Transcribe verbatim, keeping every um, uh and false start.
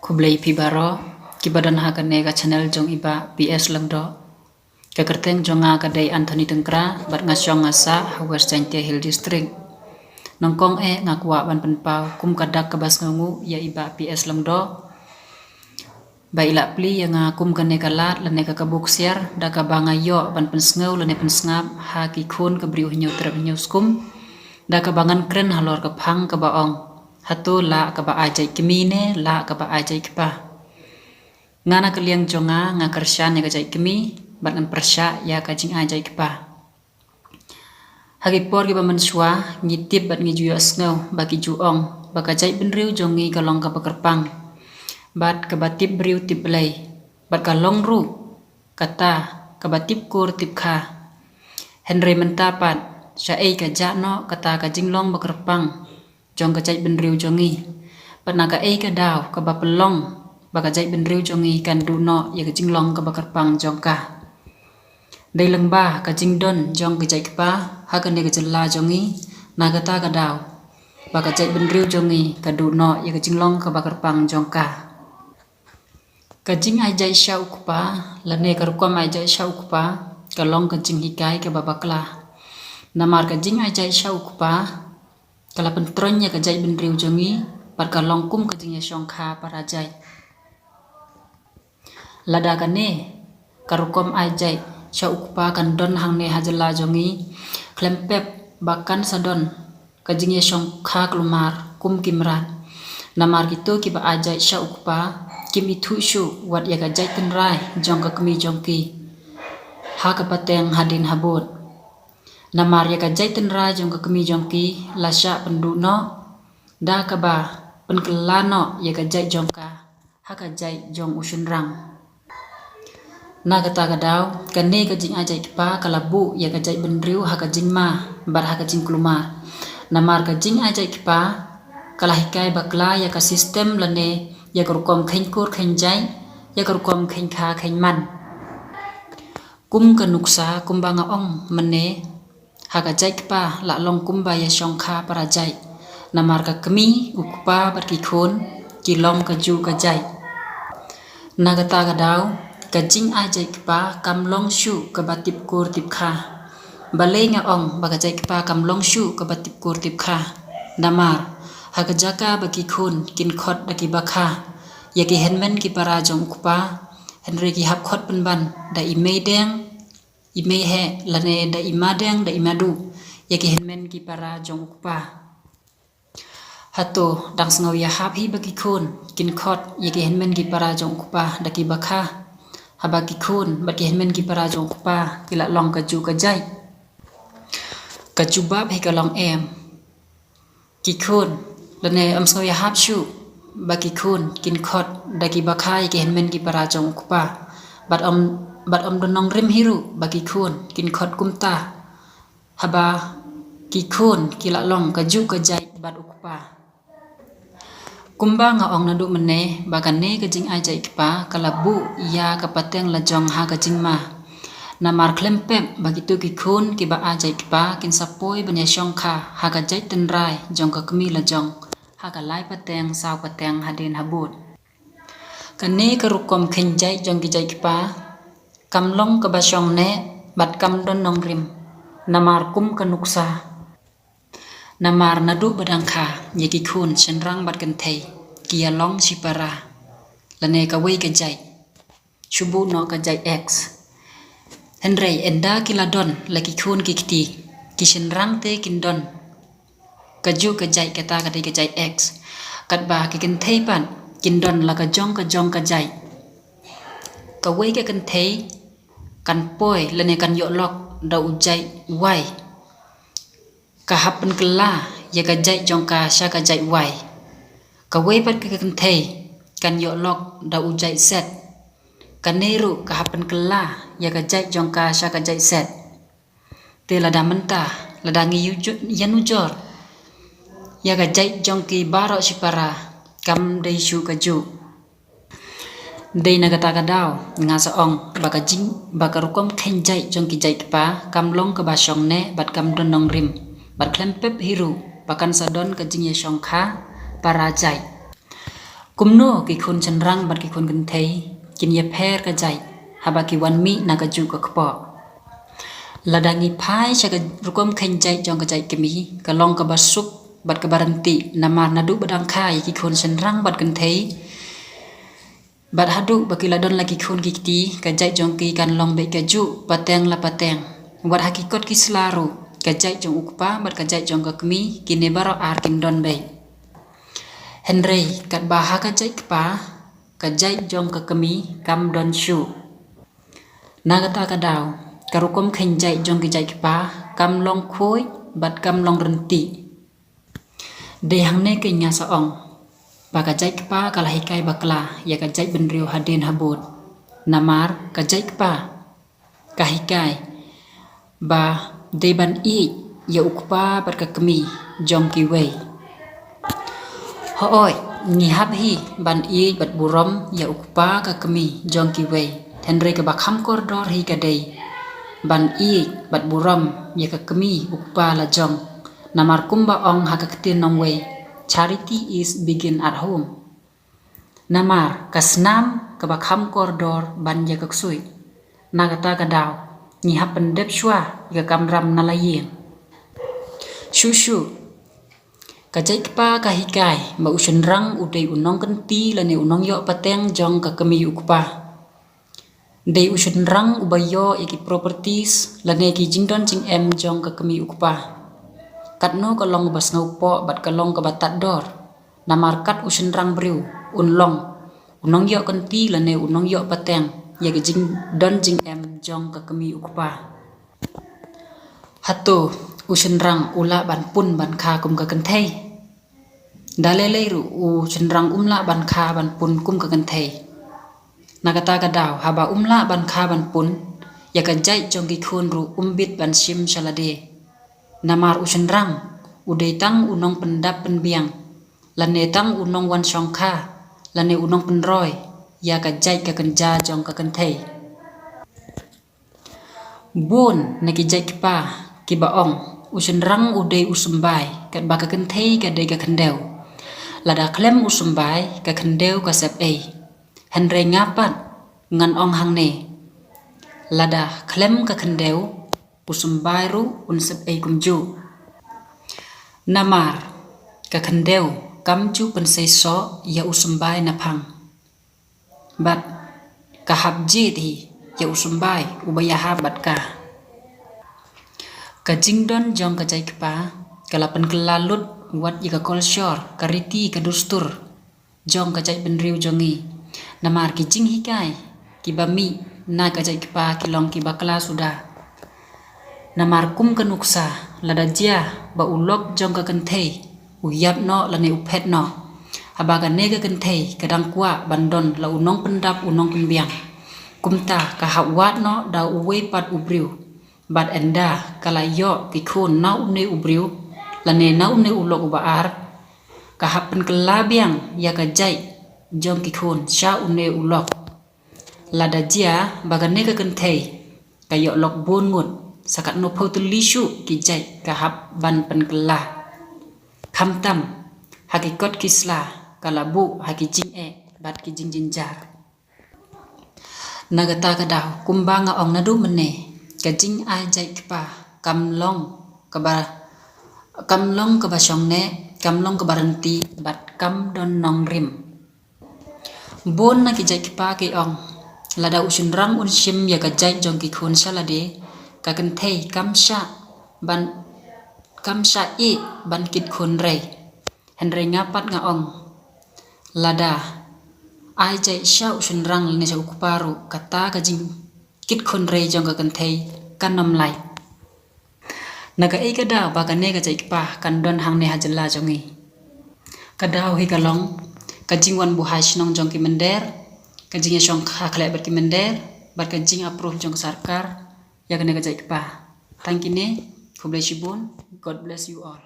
Khublei phi baroh kiba don ha kane ka channel jong i Bah P S Lyngdoh. Ka kyrteng jong nga ka dei Anthony Tyngkra bad nga shong nga sah ha West Jaintia Hills District. Nyngkong eh nga kwah ban pynpaw kum ka dak kaba sngewnguh ïa i Bah P S Lyngdoh ba i la plie ïa nga kum kane ka lad lane ka kabu ksiar da kaba nga ïoh ban pynsngew lane pynsngap ha ki khun ka briew Hynñiewtrep Hynñiewskum da kaba ngan kren halor ka phang kaba ong, hato lah kaba ai jait kmie ne lah kaba ai jait kpa? Nga na ka liang jong nga nga kyrshan ïa ka jait kmie bad ngan pyrshah ïa ka jingai jait kpa. Ha ki por kiba mynshuwa ngi tip bad ngi ju ïohsngew ba ki ju ong ba ka jaitbynriew jong ngi ka long kaba kyrpang bad kaba tip briew tip Blei bad ka long ruh kata kaba tip kur tip kha. Hynrei mynta pat shaei ka jah noh kata ka jinglong ba kyrpang jong ka jaitbynriew jong ngi? Bad na kaei ka daw kaba pynlong ba ka jaitbynriew jong ngi kan duh noh ïa ka jinglong kaba kyrpang jong ka? Dei lyngba ka jingdon jong ka jait kpa ha kane ka jylla jong ngi, na kata ka daw ba ka jaitbynriew jong ngi ka duh noh ïa ka jinglong kaba kyrpang jong ka. Ka jingai jait sha u kpa lane ka rukom ai jait sha u kpa ka long ka jinghikai kaba bakla. Namar ka jingai jait sha u kpa ka la pyntroiñ ïa ka jaitbynriew jong ngi bad ka long kum ka jingïashongkha para jait. Lada kane ka rukom ai jait sha u kpa kan don hangne ha jylla jong ngi, khlem pep ba kan sa don ka jingïashongkha kulmar kum ki mrad. Namar kito kiba ai jait sha u kpa kim ithuh shuh wat ïa ka jait tynrai jong ka kmie jong ki ha ka pateng hadien habud. Namar ïa ka jait tynrai jong ka kmie jong ki la shah pynduh noh da kaba pynkylla noh ïa ka jait jong ka ha ka jait jong u shynrang. Na kata ka daw kane ka jingai jait kpa ka la buh ïa ka jaitbynriew ha ka jingma bad ha ka jingkulmar. Namar ka jingai jait kpa ka la hikai bakla ïa ka system lane ïa ka rukom kheiñ kur kheiñ jait, ïa ka rukom kheiñ kha kheiñ man. Kum ka nuksa kumba nga ong mynne, ha ka jait kpa la long kumba ïashongkha para jait. Namar ka kmie, u kpa bad ki khun ki long kajuh ka jait. Na kata ka daw ka jingai jait kpa kam long shuh kaba tip kur tip kha. Balei nga ong ba ka jait kpa kam long shuh kaba tip kur tip kha? Namar ha ka jaka ba ki khun kin khot da kiba kha ïa ki hynmen ki para jong u kpa, hynrei ki hap khot pynban da i meideng, i meiheh lane da i madeng da i maduh ïa ki hynmen ki para jong u kpa. Hato dang sngew ïahap hi ba ki khun kin khot ïa ki hynmen ki para jong u kpa da kiba kha, haba ki khun bad ki hynmen ki para jong u kpa ki la long kajuh ka jait? Ka jubab hi ka long em. Ki khun lane ym sngew ïahap shuh ba ki khun kin khot da kiba kha ïa ki hynmen ki para jong u kpa. Bad ym, bad ym don nongrim hi ruh ba ki khun kin khot kumta, haba ki khun ki la long kajuh ka jait bad u kpa. Kumba nga ong naduh mynne ba kane ka jingai jait kpa ka la buh ïa ka pateng lajong ha ka jingma. Namar khlem pep ba kito ki khun kiba ai jait kpa kin sa poi ban ïashongkha ha ka jait tynrai jong ka kmie lajong ha ka lai pateng saw pateng hadien habud. Kane ka rukom kheiñ jait jong ki jait kpa kam long kaba shong neh bad kam don nongrim. Namar kum ka nuksa, namar naduh ba dang kha ïa ki khun shynrang bad kynthei ki ïalong shipara lane kawei ka jait, shu buh noh ka jait X. Hynrei ynda ki la don la ki khun ki kti, ki shynrang te kin don kajuh ka jait, kata ka dei ka jait X. Katba ki kynthei pat kin don la ka jong ka jong ka jait. Kawei ka kynthei kan poi lane kan ïoh lok da u jait Y, ka hap pynkylla ïa ka jait jong ka sha ka jait Y. Kawei pat ka kynthei kan ïoh lok da u jait Z, kane ruh ka hap pynkylla ïa ka jait jong ka sha ka jait Z. Te lada mynta, lada ngi ïa nujor ïa ka jait jong ki baroh shipara, kam dei shuh kajuh. Dei na kata ka daw nga sa ong ba ka jing, ba ka rukom kheiñ jait jong ki jait kpa kam long kaba shong neh bad kam don nongrim, bad khlem pep hi ruh ba kan sa don ka jingïashongkha para jait. Kumno ki khun shynrang bad ki khun kynthei kin ïapher ka jait haba ki wan mih na kajuh ka kpoh? Lada ngi phai sha ka rukom kheiñ jait jong ka jait kmie, ka long kaba suk bad kaba ryntih, namar naduh ba dang kha ïa ki khun shynrang bad kynthei bad haduh ba ki la don la ki khun ki kti, ka jait jong ki kan long beit kajuh pateng la pateng. Wat ha ki kot ki sla ruh, ka jait jong u kpa bad ka jait jong ka kmie, kine baroh ar kin don beit. Hynrei katba ha ka jait kpa, ka jait jong ka kmie kam don shuh. Na kata ka daw, ka rukom kheiñ jait jong ki jait kpa kam long khuid bad kam long ryntih. Dei hangne keiñ nga sa ong ba ka jait kpa ka la hikai bakla ïa ka jait bynriew hadien habud. Namar ka jait kpa ka hikai ba dei ban ïeit ïa u kpa bad ka kmie jong kiwei. Hooid, ngi hap hi ban ïeit bad burom ïa u kpa ka kmie jong kiwei. Hynrei kaba kham kordor hi ka dei ban ïeit bad burom ïa ka kmie u kpa la jong. Namar kumba ong ha ka ktien nongwei, charity is begin at home. Namar ka snam kaba kham kordor ban ïa ka ksuid. Na kata ka daw, ngi hap pyndep shuwa ïa ka kamram na la ïing. Shuh shuh, ka jait kpa ka hikai ba u shynrang u dei u nongkynti lane u nongïoh pateng jong ka kmie u kpa. Dei u shynrang uba ïoh ïa ki properties lane ki jingdon jingem jong ka kmie u kpa. Katno ka long kaba sngewpoh bad ka long kaba tad dor. Namar kat u shynrang briew un long u nongïoh kynti lane u nongïoh pateng ïa ki jingdon jingem jong ka kmie u kpa. Hato u shynrang u lah ban pun ban kha kum ka kynthei? Da lei lei ruh u shynrang um lah ban kha ban pun kum ka kynthei. Na kata ka daw, haba um lah ban kha ban pun, ïa ka jait jong ki khun ruh um bit ban shim sha lade. Namar u shynrang u dei tang u nongpyndap pynbiang, lane tang u nongwan shongkha, lane u nongpynroi ïa ka jait ka kynja jong ka kynthei. Bun na ki jait kpa kiba ong u shynrang u dei u symbai, katba ka kynthei ka dei ka khyndew. Lada khlem u symbai, ka khyndew ka sep ei. Hynrei nga pat ngan ong hangne, lada khlem ka khyndew, u symbai ruh un sep ei kumjuh. Namar ka khyndew kam ju pynseisoh ïa u symbai naphang. Bad ka hap jied hi ïa u symbai uba ïahap bad ka. Ka jingdon jong ka jait kpa ka la pynkylla lut wat ïa ka kolshor, ka riti, ka dustur jong ka jait bynriew jong ngi. Namar ki jinghikai kiba mih na ka jait kpa ki long kiba kla suda. Namar kum ka nuksa, lada jia ba u lok jong ka kynthei u ïap noh lane u phet noh, haba kane ka kynthei ka dang kwah ban don la u nongpyndap u nongpynbiang, kumta ka hap wad noh da uwei pat u briew. Bad ynda ka la ïoh ki khun na une u briew lane na une u lok uba ar, ka hap pynkylla biang ïa ka jait jong ki khun sha une u lok. Lada jia ba kane ka kynthei ka ïoh lok bun ngut, sa katno phew tylli shuh ki jait ka hap ban pynkylla. Khamtam ha ki kot ki sla, ka la buh ha ki jingeh bad ki jingjynjar. Na kata ka daw, kumba nga ong naduh mynne, ka jingai jait kpa kam long kaba, kam long kaba shongneh, kam long kaba ryntih bad kam don nongrim. Bun na ki jait kpa ki ong, lada u shynrang un shim ïa ka jait jong ki khun sha lade, ka kynthei kam shah ban, kam shah ïeh ban kit khun rei. Hynrei nga pat nga ong, lada ai jait sha u shynrang lane sha u kpa ruh, kata ka jingkit khun rei jong ka kynthei kan ym lait. Na kaei ka daw ba kane ka jait kpa kan don hangne ha jylla jong ngi? Ka daw hi ka long ka jingwan buhai shnong jong ki mynder, ka jingïashongkha khleh bad ki mynder, bad ka jing approve jong ka sorkar ïa kane ka jait kpa. Tang kine, khublei shibun, God bless you all.